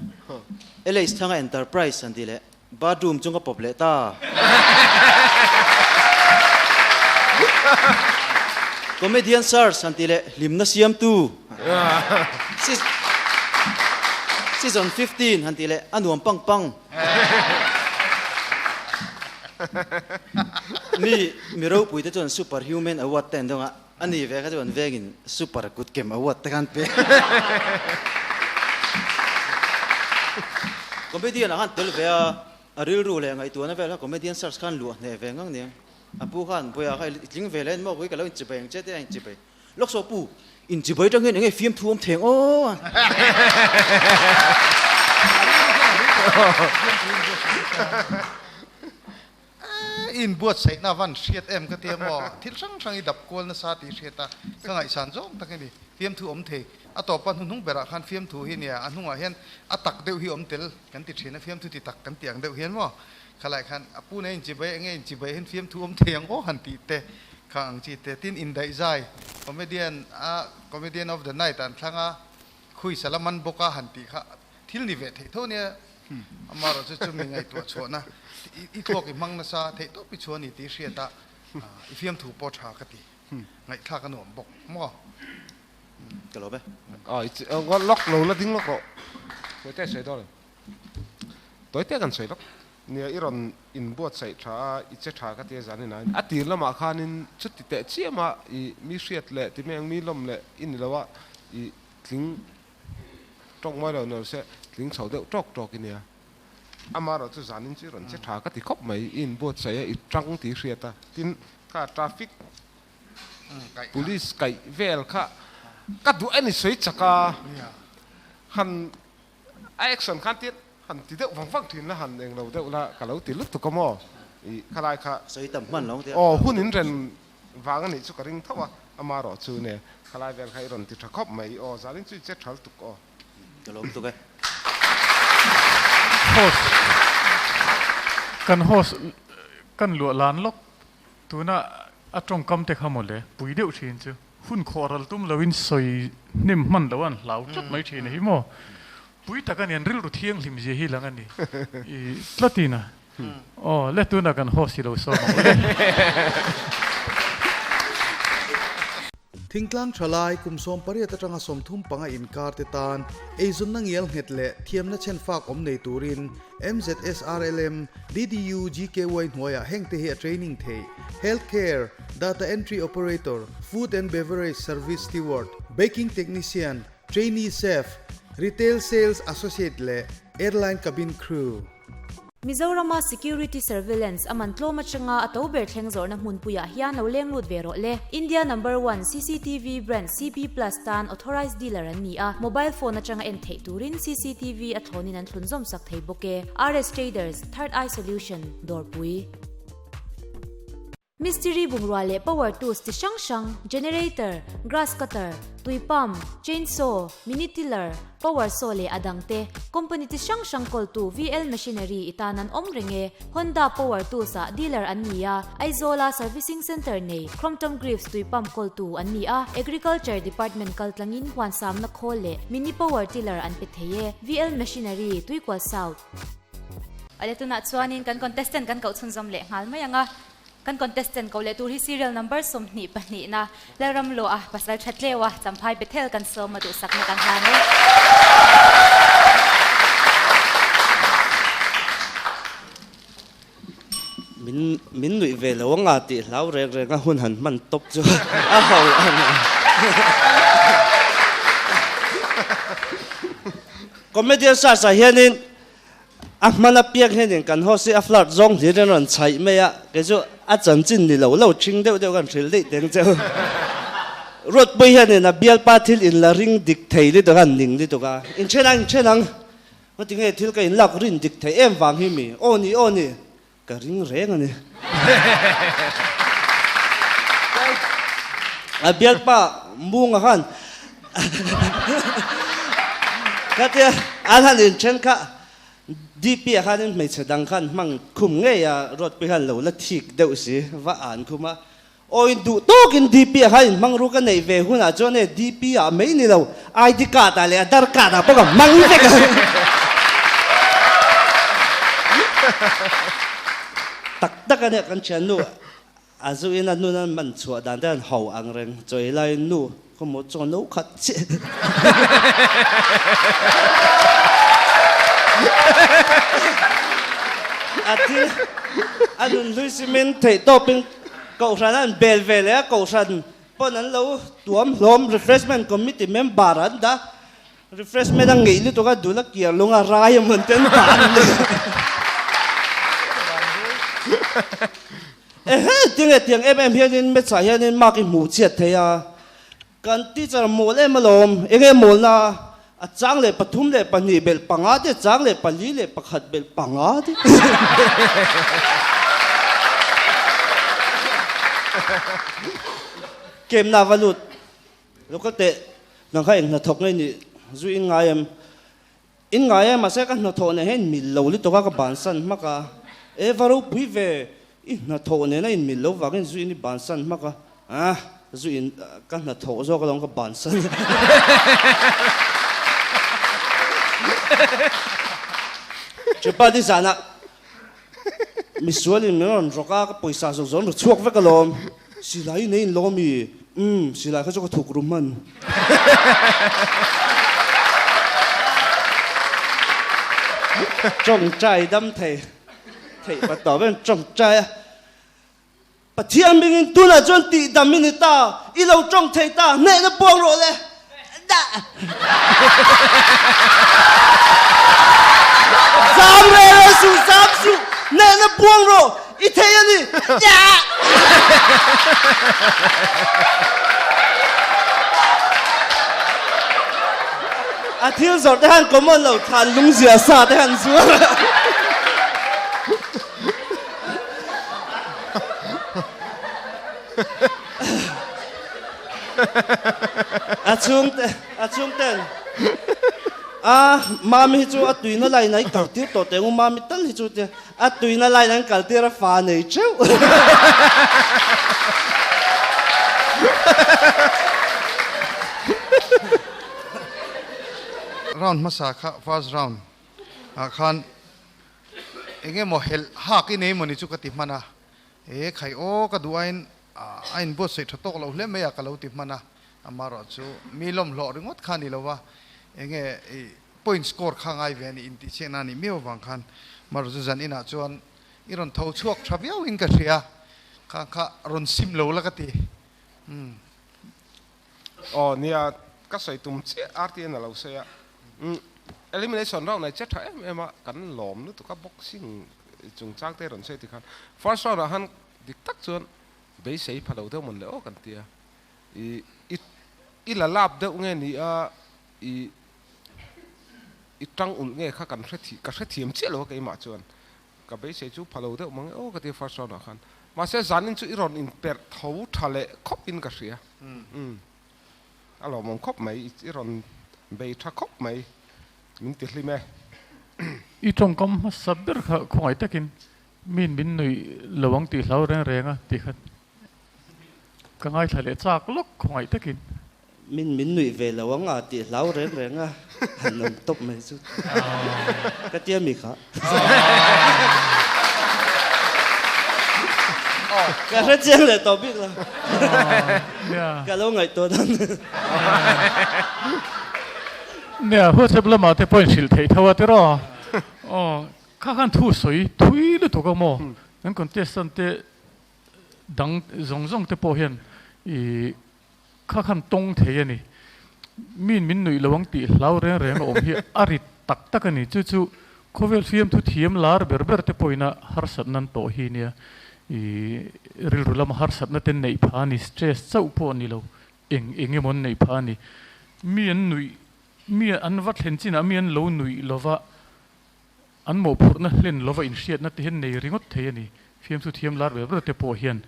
LH Thanga Enterprise an tih leh bathroom chung ka pawp leh ta. Comedian Search an tih leh hlimna siamtu. Season 15 han tih leh a nuam pang pang. Mi mi ropui te chuan super human award te an dawng a, a ni ve kha chuan vengin super kutkem award te kha an pe. Comedian ah khan tel ve a, a rilru leh ngaihtuahna vel kha comedian search khan luah hneh ve ngang nia. A pu khan buaiah kha i tling ve leh maw ka lo inchibai ang che te a inchibai. Lawksaw pu, inchibai tang hian enge fiamthu awm theng aw. I inbuatsaihna van hriat em ka tia maw? Thil hrang hrang i dap kual nasa tih hriat a, ka ngaihsan zawng tak hi ni. Fiamthu awm thei. A tawpa hnuhnung berah khan fiamthu hi nia, a hnungah hian a tak deuh hi awm tel kan ti thin a, fiamthu ti tak kan ti ang deuh hian maw? Khalai khan a pu nei inchibai enge inchibai hian fiamthu awm thei ang aw han tih te kha ang chi te. Tin indaihzai comedian a comedian of the night an thlang a, khui sala man bawk a han tih kha thil ni ve theih tho nia. Amaherawh chu chumi ngaihtuah chhuahna i thluak i hmang nasa theih tawp i chhuah a ni tih hriat a, i fiamthu pawh tha ka ti. Ngaihthlak a nuam bawk maw? Ka lawm e. Lawk lo la ding lawk rawh. Sawi te sawi dawn em? Tawi te kan sawi lawk. Nia i rawn inbuatsaih tha a, i che tha ka tia zan inah a tir lamah khanin chuti teh chiam a i mi hriat leh ti mai ang mi lawm leh i ni lo a, i tling tawk mawi lo ni se tling chho deuh tawk tawk i nia. Amaherawh chu zanin chu i rawn che tha ka ti khawp mai, i inbuatsaih a, i tang tih i hriat a, tin kha traffic police kaih vel kha ka duh a ni sawi chak a, han A action khan tir han ti deuh vang vang thin la han englo deuh la ka lo ti lutuk a maw i khalai kha. Sawi tam hman lo tia. Aw hun in ren vang a nih chu ka ring tho a ama rawh chu ne khalai vel kha i rawn ti tha khawp mai aw zalin chu i che tha lutuk aw. Ka lawm tuk e. Host kan host kan luah lan lawk tuna a tawngkam te kha mawle pui deuh thin chu. Hun khawh ral tum loin sawi hnem hman lo an hlau tlat mai thin a hi maw? Pui tak a ni, an rilru thianghlim zia hi lang a ni i tlatin a. Aw le tunah kan host hi lo sawm ang le. Thingtlang thalai kum 18 atanga 35 inkar te tan eizawnna ngial nghet leh thiamna chhenfak awm nei turin MZSRLM, DDU, GKY hnuaiah hengte hi a training theih, Health Care, Data Entry Operator, Food and Beverage Service Steward, Baking Technician, Trainee Chef, Retail Sales Associate leh Airline Cabin Crew. Mizorama Security Surveillance a man tlawm atanga a to ber thleng zawrhna hmunpuiah hian lo leng lut ve rawh le. India Number One cctv brand CP Plus tan Authorized Dealer an ni a, mobile phone atanga en theih turin cctv a thlawnin an thlunzawm sak thei bawk e. RS Traders, Third Eye Solution, Dawrpui. Mistiri bungrua leh power tools chi hrang hrang, generator, grass cutter, tui pump, chain saw, mini tiller, power saw leh a dang te, company chi hrang hrang kawltu VL Machinery i tan an awm reng e. Honda power tools ah dealer an ni a, Aizawl a servicing centre nei Crompton Greaves tui pump kawltu an ni a, Agriculture department kaltlangin huansamna khawl leh mini power tiller an pe thei e. VL Machinery, Tuikual South. Awle tunah chuanin kan contestant kan koh chhunzawm leh nghal mai ang a, kan contestant koh leh tur hi serial number 22 na Lalramluah pasal tha tleu a Champhai Bethel kan sawm a duhsakna kan hlan e. Min min nuih ve lo anga tih hlau reng reng a hun han hman tawp chu a ho ang a. Comedian search ah hianin a hman apiang hianin kan host hi a flirt zawng hlir in a rawn chhaih mai a, kei chu a chanchin ni lo lo thing deuh deuh kan hrilh daih teng cheu. Ruatpui hianin a bialpa thil in la ring dik thei lutuk a, an ning lutuk a, inthen ang inthen ang, heti nge thil ka inlak rin dik thei em vang hi mi, aw ni aw ni, ka ring reng a ni. A bialpa Munga khan khatia an han inthen kha DP ah khanin hmeichhe dang khan hmang khum ngei a, Ruatpui khan lo la thik deuh si va an khum a, aw in duh tawkin DP ah khan inhmang ru ka neih ve hunah chuan hei DP ah mai ni lo ID card ah leh Aadhaar card ah pawh ka hmang vek a. Tak tak a nia kan thiannu a zu in a nun an man chhuah dan te an ho ang reng chawi laiin nu khawmaw chaw no khat chiah a thil a nun hlui simin theih tawpin Kohhran an bel ve leh a, Kohhran pawn an lo tuam hlawm, Refreshment Committee member an dah, Refreshment a ngeih lutuk a, dul a kiar lung a rai a mawn te an dah an ni. Ehe, tinge tiang em em hianin Maths ah hianin mark i hmuh chhiat thei a, kan teacher mawl em alawm, enge mawlna a chang leh pathum leh pahnih belh panga te, chang leh pali leh pakhat belh panga te. Kemna va lut lo ka teh nang kha eng hnathawk nge nih zu in ngai em? In ngai em mahse ka hnathawh nen hian in mil lo lutuk a ka bansan hmak a, e va ropui ve i hnathawh nena in mil lo vangin zu in i bansan hmak a, ah zu in ka hnathawh zawk alawm ka bansan Chupa nizanah misual in min rawn rawk a ka pawisa zawk zawk an rawn chhuak vek alawm silai in ei in lawm i umm silai kha chu ka thuk ru hman. Tawngtai dam thei theih pa tawp em tawngtai a Pathian bingin tunah chuan tih dam i ni ta i lo tawng thei ta hnehna puang rawh le dah zam re re suh zam suh hnehna puang rawh i thei a ni dah. A thil zawrh te khan common lo thlan lung zia sa te khan zuar a. A chhung te a chhung ten a mami hi chu a tuina line a i kal tir tawh teh ang u mami tal hi chu tia a tuina line an kal tir a fa nei teuh. Round hmasa kha first round ah khan eng emaw helh hak i nei mawni chu ka ti hman a, e khai aw ka duh ain a inbuatsaih tha tawk lo hle mai a ka lo ti hman a. Amaherawhchu mi lawmhlawh ringawt kha a ni lo va, enge i point score kha ngai ve a ni intihchhiahna a nih miau avang khan amaherawhchu zan inah chuan i rawn tho chhuak tha viauin ka hria, kha kha rawn sim lo la ka ti. Umm. Aw nia, ka sawi tum chiah RTN a lo sawi a, umm elimination round ah i che tha em em a, kan lawm lutuk a boxing chungchang te rawn sawi tikhan first round ah khan dik tak chuan beisei pha lo deuh mawn le aw kan ti a, i i la lap deuh nge ni a, i i tang ulh nge kha kan hre ka hrethiam chiah lo a keimah chuan ka beisei chu pha lo deuh mang e aw ka ti a first round ah khan mahse zanin chu i rawn inperh tho tha leh khawp in ka hria umm a lawmawm khawp mai i rawn bei tha khawp mai min ti hlim e. I tawngkam hmasa ber kha khawngaih takin min min nuih lo ang tih hlau reng reng a ti kha Ka ngaithla leh chak lawk khawngaih takin. Min min nuih ve lo ang a tih hlau reng reng a, han awm tawp mai chu ka tia mi kha. Ka hre chiang leh tawh bik lo. Ka lo ngaihtuah dan. Nia, WhatsApp lamah te pawh inhrilh theih tho a tiraw? Aw, kha khan thu sawi thui lutuk a maw? Kan contestant te dang zawng zawng te pawh hian ih kha khan tawng thei a ni. Min min nuih lo ang tih hlau reng reng a awm hi a rit tak tak a ni. Chu chu khawvel fiamthu thiam lar ber ber te pawhin a harsatna an tawh hi nia. Ih rilru lama harsatna te neih phah a ni, stress chauh pawh a ni lo, eng eng emaw an neih phah a ni. Mi an nuih, mi an va thlen chinah mi an lo nuih lova An mawhphurhna hlen lova inhriatna te hian nei ringawt thei a ni. Fiamthu thiam lar ber ber te pawh hian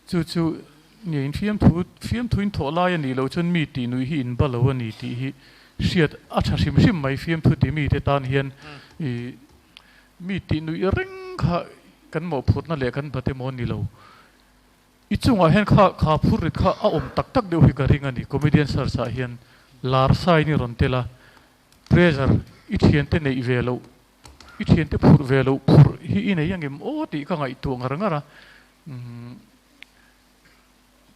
chu chu nge in fiamthu fiamthu in thawh lai a nih loh chuan mi tih nuih hi in ba lo a ni tih hi hriat a tha hrim hrim mai. Fiamthu ti mi te tan hian ih mi tih nuih reng kha kan mawhphurhna leh kan bat emaw a ni lo. I chungah hian kha kha phur rit kha a awm tak tak deuh hi ka ring a ni. Comedian search ah hian lar sain i rawn tel a, Pressure i thiante neih ve loh, i thiante phurh ve loh phurh hi i nei angem aw tih ka ngaihtuah ngar ngar a. Umm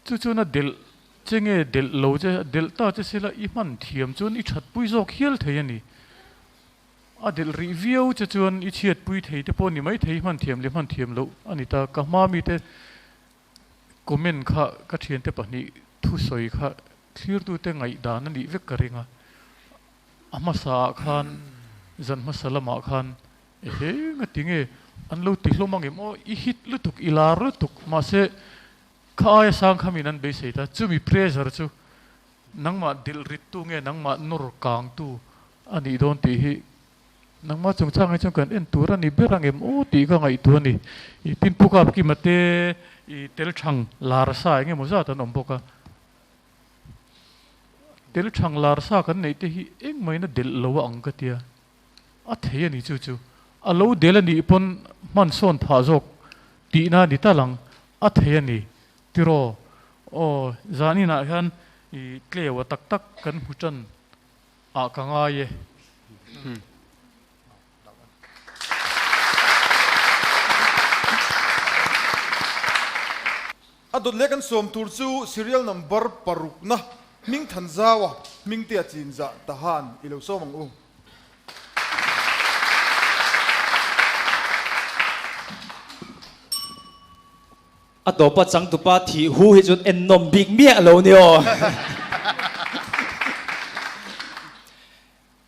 chu chuan a delh che nge delh lo che, delh ta che sela i hman thiam chuan i thatpui zawk hial thei a ni. A delh rih viau che chuan i chhiatpui thei te pawh ni mai thei, hman thiam leh hman thiam loh a ni ta. Ka hma mite Comment kha ka thiante pahnih thusawi kha thlirtute ngaihdan a nih vek ka ring a, a hmasa ah khan zan hmasa lamah khan ehe ngati nge an lo ti hlawm angem aw i hit lutuk i lar lutuk mahse kha aia sang kha min an beisei ta chumi pressure chu nangmah dilh rittu nge nangmah nawr kangtu a nih dawn tih hi Nangmah chungchang hi chuan kan en tur a ni ber ang em aw tih ka ngaihtuah a ni. I tin Pu Kapkima te i tel thang lar sa eng emaw zat an awm bawk a. Tel thang lar sa kan neih te hi engmahina delh lo a ang ka tia. A thei a ni chu chu. A lo del a nih pawn hman sawn phah zawk tihna a ni tal ang. A thei a ni. Tiraw? Aw, zaninah hian i tleu a tak tak kan hmu tan Ah ka ngai e. A dawt leh kan sawm tur chu serial number parukna hming than zaua hmingtea chinzah Tahan i lo sawm ang u. A tawpa changtupa thih hu hi chuan ennawm bik miah lo ni aw.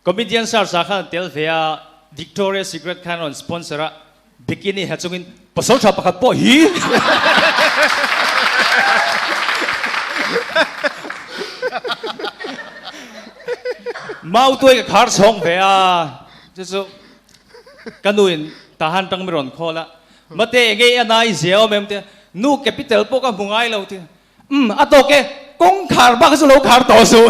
Comedian search ah khan an tel ve a, Victoria Secret khan rawn sponsor a, bikini ha chungin pasal tha pakhat pawh hi Mautuai ka khar chhawng ve a, chu chu ka nu in Tahan tang mi rawn call a, Mate enge i ana i zia awm em tia nu capital pawh ka hmu ngai lo tia umm a tawk e kawngkhar bak chu lo khar tawh suh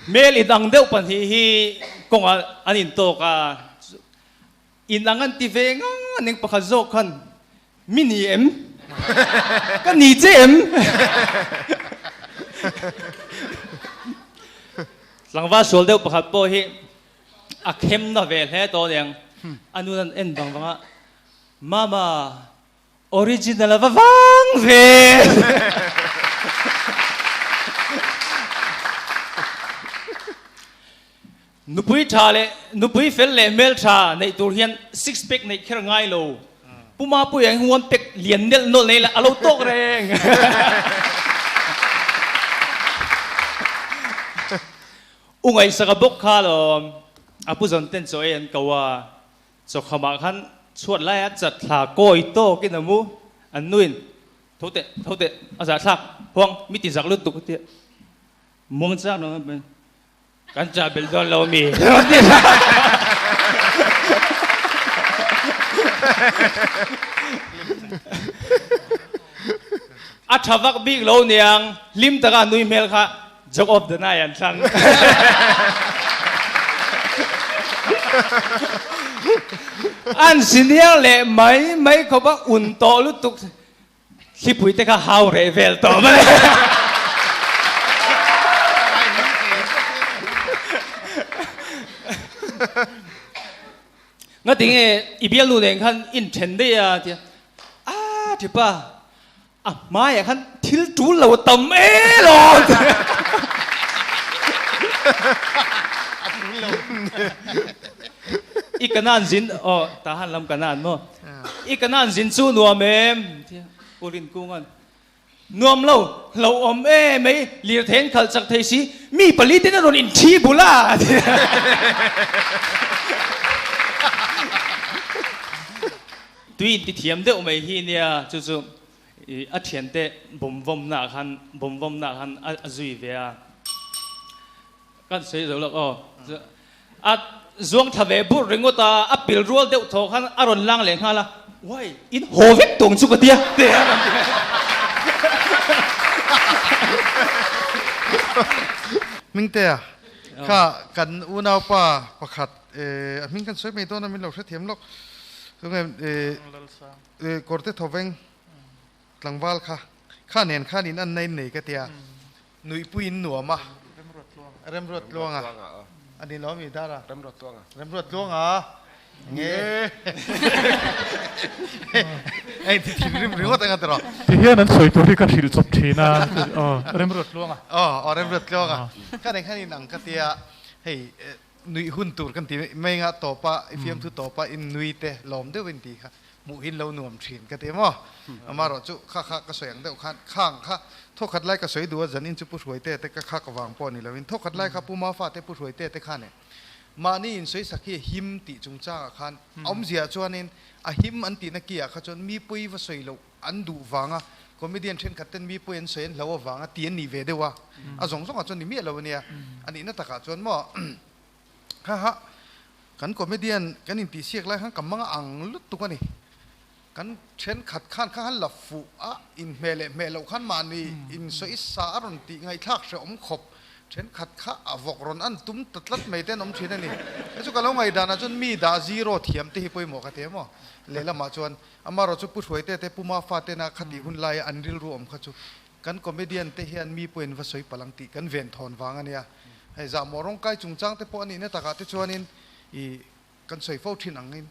hmel inang deuh pahnih hi kawngah an intawk a inang an ti ve ngang a ning pakhat zawk khan Mi ni em? Ka ni che em? Tlangval sual deuh pakhat pawh hi a khem na ve hle tawh aniang. A nun an en vang vang a, Mama, Original a va vang ve. Nupui tha leh nupui fel leh hmel tha neih tur hian six pack neih kher ngai lo. Pu Mapuia hi one pack lian nelh nawlh nei la a lo tawk reng. U ngaihsaka bawk kha lawm a pu zawn ten chaw ei an ko a, chawkhamah khan chhuat laia chatthla kawi tawkin a mu, an nuin tho teh tho teh a zahthlak huang mi ti zak lutuk a tia muang chang lo Kan chah belh dawn lo mi? A tha vak bik lo niang, hlim taka nui hmel kha joke of the night an thlang. An senior leh mai mai khawp a un tawh lutuk. Thlipui te kha hau reh vel tawh mai. Nga ti nge i bialnu nen khan in then daih a tia a thipa a hmaiah khan thil tul lo a tam e lo I kanan zin aw tahan lam kanan maw I kanan zin chu nuam em? Tia Pu Rinkunga'n, Nuam lo, hlauhawm em ei, lirthei an khalh chak thei si, mi pali ten a rawn inthi bul a! A ti. Tui intithiam deuh mai hi nia, chu chu a thiante bawmvawmnaah khan bawmvawmnaah khan a zui ve a. Kan sawi zo lawk aw. A zuang thla ve burh ringawt a, a pil rual deuh thaw khan a rawn lang leh nghal a, Uai, in haw vek tawng chu ka tia, te a rawn ti. Hmingtea, kha kan unaupa pakhat a hming kan sawi mai dawn a min lo hrethiam lawk. Tunge kawrte thawveng tlangval kha, kha nen khan in anna in nei ka tia. Nuihpui in nuam a. Remruat Tluanga. A ni lo mi Dara? Remruat Tluanga. Remruat Tluanga. Nge. Hei ti thinrim ringawt anga tiraw. Ti hian an sawi tur hi ka hrilh chawp thin a. Aw Remruat Tluanga. Aw aw Remruat Tluanga. Kha nen khan in ang ka tia hei nuih hun tur kan ti mai nga tawpa i fiamthu tawpa in nui te lawm deuh in ti kha hmuh hi lo nuam thin ka ti maw? Amaherawh chu kha kha ka sawi ang deuh khan khang kha thawkhat lai ka sawi duh a zanin chu Pu Hruaite te ka khak vang pawh ni lovin thawkhat lai kha Pu Mafa te Pu Hruaite te khan e mahni insawisak hi a him tih chungchangah khan awmzia chuanin a him an tihna ki ah kha chuan mi pawi va sawi loh an duh vanga comedian thenkhat ten mi pawi an sawi an hlo avanga ti an nih ve deuh a a zawng zawngah chuan ni miah lo ania a nihna takah chuan maw Kha ha kan comedian kan intihsiak lai khan ka mang ang lutuk a ni. Kan thenkhat khan kha han la fuh a, inhmeh leh hmeh loh khan mahni insawi sa a rawn tih ngaihthlak hrehawm khawp thenkhat kha a vawk rawn an tum ta tlat mai te an awm thin a ni. Hei chu ka lo ngaihdanah chuan mi dah zero thiam te hi pawimawh ka ti em aw. Lehlamah chuan amaherawh chu Pu Hruaite te Pu Mafa tena khatih hun laia an rilru awm kha chu Kan comedian te hian mi pawhin va sawi palh ang tih kan ven thawn vang a nia. Hei zahmawh rawngkai chungchang te pawh a nihna takah te chuanin i kan sawi fo thin angin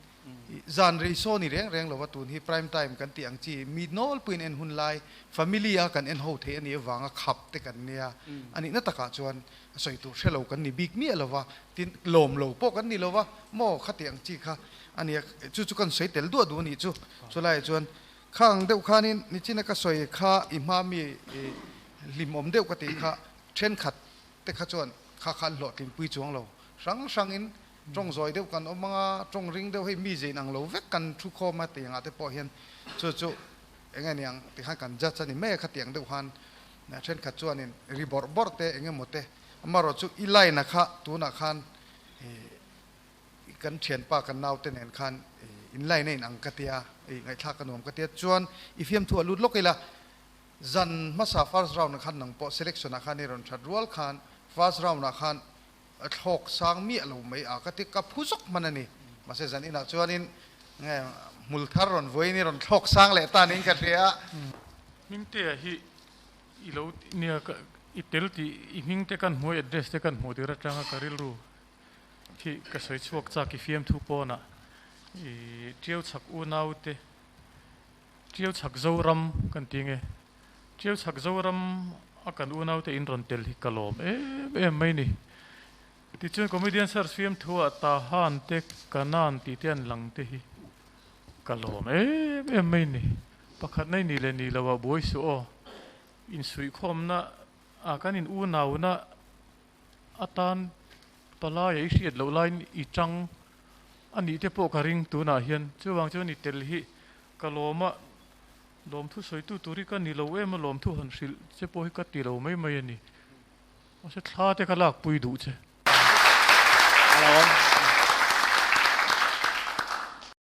i zan rei saw ni reng reng lova tun hi prime time kan tih ang chi mi nawlpuiin en hun lai family a kan en ho theih a nih avanga khap te kan nia. A nihna takah chuan a sawi tur hre lo kan ni bik miah lova, tin lawm lo pawh kan ni lova maw khati ang chi kha a nia chu chu kan sawi tel duah duh a nih chu. Chulaiah chuan Khang deuh khanin nichina ka sawi kha i hma mi hlimawm deuh ka tih kha thenkhat te kha chuan kha kha an hlawhtlinpui chuang lo. Hrang hrangin tawng zawi deuh kan awm anga tawng ring deuh hei mi zein ang lo vek kan thu khawm a tiangah te pawh hian chu chu eng nge niang ti khan kan judge a ni mai a khatiang deuh khan thenkhat chuanin ri bawrh bawrh te eng emaw te amaherawh chu i line a kha tunah khan Kan thianpa kan naute nen khan in line a in ang ka tia, i ngaihthlak ka nuam ka tia. Chuan i fiamthu a lut lawk ila, zan hmasa first round ah khan nang pawh selection ah khan i rawn that rual khan first round ah khan a thlawk sang miah lo mai a ka ti, ka phu zawk hman a ni. Mahse zan inah chuanin nge hmul thar rawn vuain i rawn thlawk sang leh ta niin ka hria a. Hmingtea hi i lo nia i tel tih i hmingte kan hmu a, address te kan hmuh tir atanga ka rilru Khi ka sawi chhuak chak i fiamthu pawnah i Tiau chhak unau te, Tiau chhak Zoram kan ti nge? Tiau chhak Zoram a kan unaute in rawn tel hi ka lawm em em mai ni. Tichuan comedian search fiamthu ah Tahan te Kanan tih te an lang te hi ka lawm em em mai ni. Pakhat na i nih leh nih loh ah buai suh aw. Insuihkhawmna ah kan in unauna atan palai a i hriat loh laiin i tang a nih te pawh ka ring tunah hian. Chuvang chuan i tel hi ka lawm a, lawmthu sawitu tur hi ka ni lo em a, lawmthu han hrilh che pawh hi ka ti lo mai mai a ni. Mahse thla te ka lakpui duh che. A lo awm.